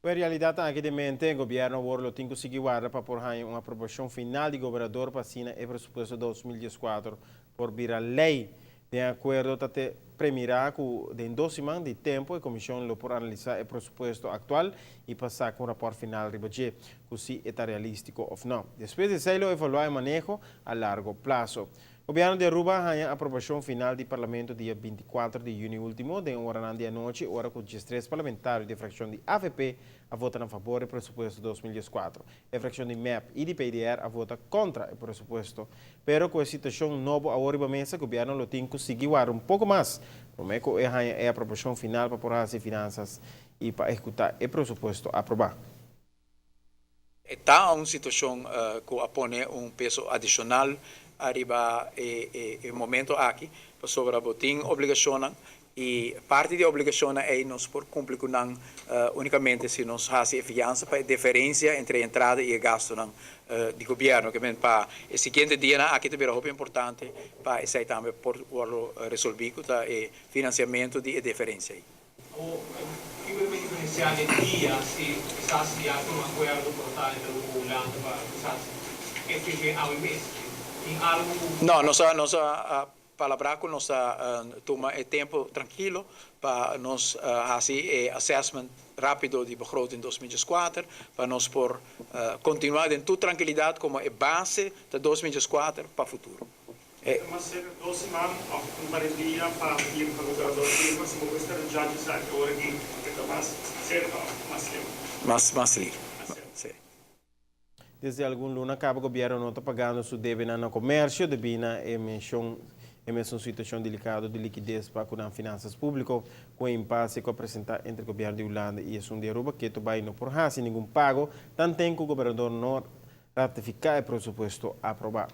E realidat aki den mente, gobièrnu awor lo tin ku sigui warda pa por haña un aprobashon final di gobernador pa asina e presupuesto 2014 por bira lei. Di akuerdo ta premirá ku den 2 siman di tempu e komishon lo por analisá e presupuesto aktual i pasa ku un rapòrt final riba dje, ku si ta realístiko òf no. Despues di esei lo evaluá e maneho a largo plaso. Gobièrnu di Aruba a haña aprobashon final di parlamento dia 24 di yüni último, den ora di anochi, ora ku 13 parlamentario di frakshon di AVP a vota na fabor di e presupuesto 2014. E frakshon di MEP i di PDR a vota kontra e presupuesto. Pero ku e situashon nobo awor riba mesa, gobièrnu lo tin ku sigui warda un poko mas, promé ku e haña e aprobashon final pa por hasi finansa i pa ehekutá e presupuesto aprobá. Ta un situashon ku a pone un peso adishonal ariba e momento aki, pasobra bo tin obligashon i parti di obligashon ei nos por kumpli ku nan únikamente si nos hasi fiansa pa e diferensia entre entrada i gasto di gobièrnu, ke men pa e siguiente dia aki tambe ta importante pa esei tambe por resolvé ku e finansiamentu di e diferensia ei. O kiko diferensiá e dia si kisas ya tin un akuerdo por ta entre Hulanda pa kisas eksigí awe mes? Tin algu? No, nos a palabrá ku nos a tuma e tempu trankil pa nos hasi e assessment rápido di begroting 2004 pa nos por kontinuá den tur trankilidat komo e base di 2004 pa futuro. Mas serka 2 siman òf un par di dia pa firma, pa gobernador firma, si bo ta judge esaki awor aki, ta mas serka mas leu? Mas liher. Si. Desde algun luna kaba gobièrnu no ta pagando su debe na komersio, debí na e menshon e mesun situashon delikado di likides pa ku finansa públiko, ku e impasse ku a presentá entre gobièrnu di Hulanda i esun di Aruba, ku bai no por hasi ningun pago, tanten ku gobernador no ratifiká e presupuesto aprobá.